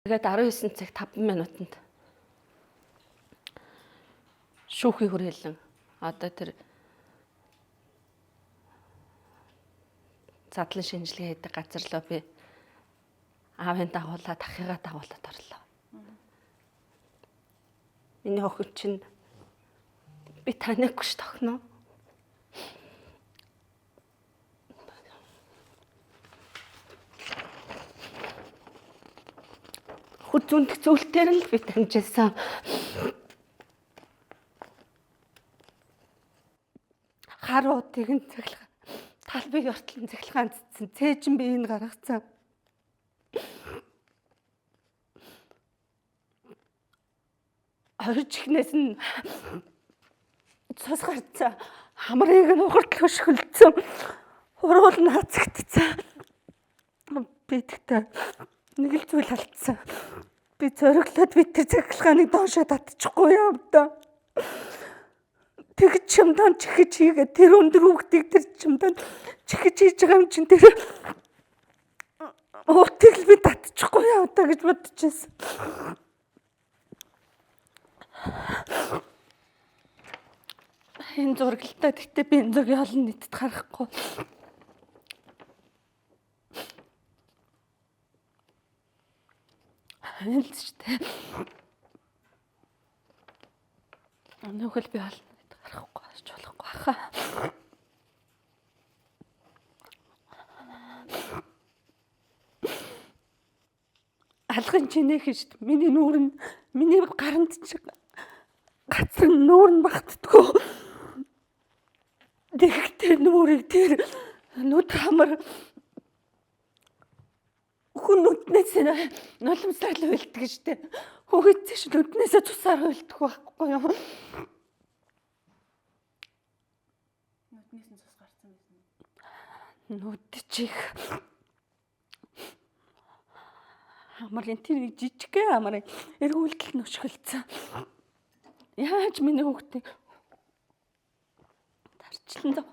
Тэгээд 19 цаг 5 минутанд шүүхийн хүрээлэн одоо тэр задлан шинжилгээ хийдэг газар руу би аавын дагуулад, ахыгаа дагуулад орлоо. Миний охин чинь би танихгүй ш тохно. Хүч зүндэх зүйлтэр нь л би таньжсэн. Хар утыг нь цахилгаан талбыг ортол нь цахилгаан цэцсэн. Цээжин би энэ гаргацсан. Хоёр чихнээс нь цус гарцсан. Хамрыг нь ухартал хөшгөлдсөн. Уруул нь хацагдсан. Би тэгтээ нэг л зүйл алдсан. Би зориглоод би тэр цахилгааныг доошоо татчихгүй юм даа. Тэг чимдан чихэж хийгээ тэр өндөр хүүхдийг тэр чимдан чихэж хийж байгаа юм чинь тэр уутыг л би татчихгүй яа одоо гэж бодчихсон. Энэ зурагтай гэхдээ би энэ зургийг олон нийтэд харахгүй. Хэлцтэй. Нүхэл би олон нийтэд харахгүй болж болохгүй хаа. Алган чинээх шүү дээ. Миний нүүр нь миний гаранд чи газар нүүр нь багтдаггүй. Тэгэхдээ нүрийг тэр нүд хамар хүн нүднээс нулимсаар л уйлдаг штэ. Хүүхэд ч нүднээсээ цусаар уйлдаг байхгүй юу? Нүднээс нь цус гарсан байсан. Нүд чих хамрын тэр нэг жижигхэн хамрын эргүүлдэл нь өшгөлцсөн. Яаж миний хүүхдийг тарчлан зав.